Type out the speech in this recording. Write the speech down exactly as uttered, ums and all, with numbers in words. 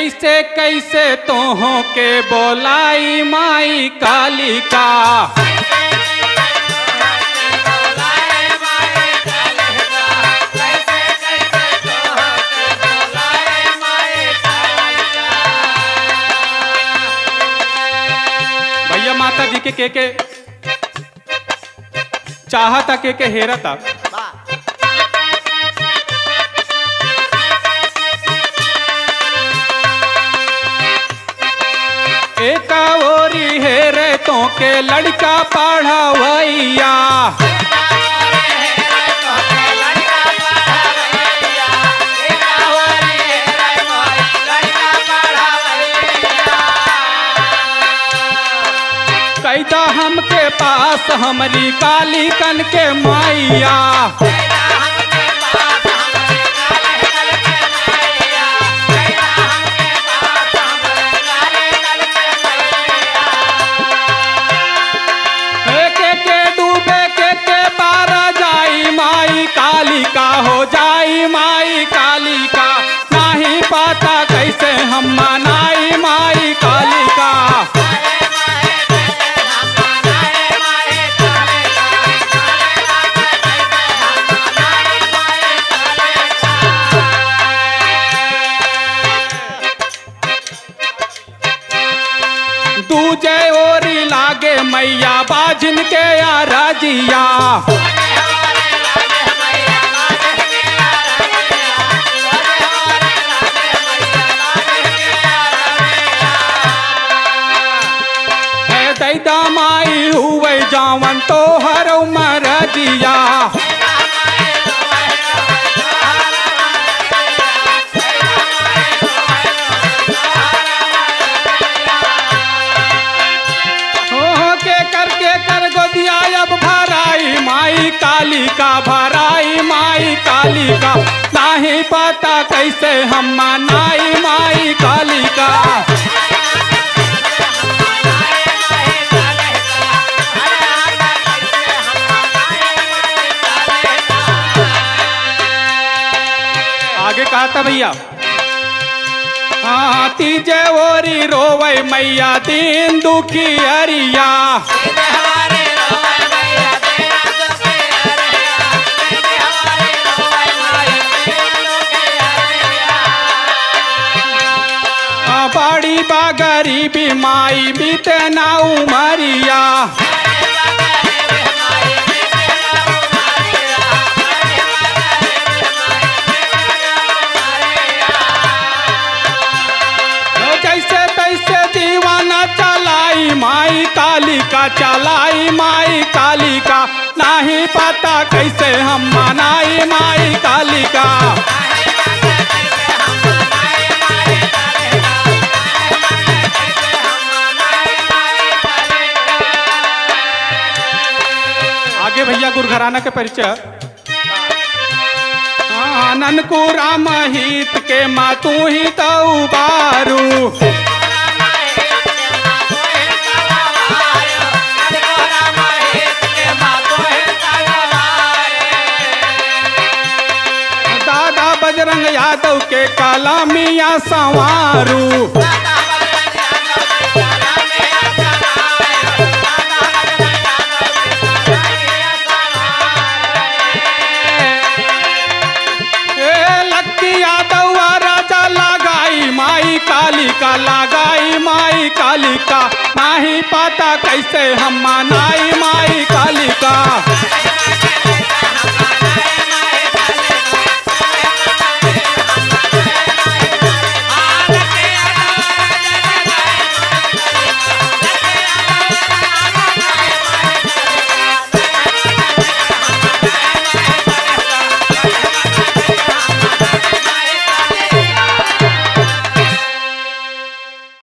कैसे कैसे तोहों के बोलाई माई कालिका। भैया, माता जी के, के, के चाहता, के, के हेरता। एका ओरी हेरे तोके लड़का पढ़वैया। कैदा हमके पास हमरी कालिकन के मैया। के, के डूबे, के, के पार जाई माई कालिका, हो जाई माई कालिका। नाही पता कैसे हम मनाई माई कालिका। दूजे ओरी लागे मैया बाझिन के अरजिया। हे दैदा माई हुवै जावन तोहर मरजिया। हो, हो, के कर, के कर गोदिया अब भराई माई कालिका, भराई माई कालिका। नाही पता कैसे हम मनाई माई कालिका। आगे कहता भैया, हाँ, तीजे ओरी रोवै मैया दीन दुखियरिया। आ, बड़ी बा गरीबी माई बीते ना उमरिया। जैसे तैसे जीवन चलाई माई कालिका, चलाई माई कालिका। नाही पता कैसे हम मनाई माई कालिका। आगे भैया गुरु घराना के परिचय। हाँ, ननकू राम हित के माँ तू ही तो उबारू। दादा बजरंग यादव के कलमिया संवारू। ए लक्की यादव आ राजा लगाई माई कालिका, लगाई माई कालिका। नाही पता कैसे हम मनाई माई कालिका।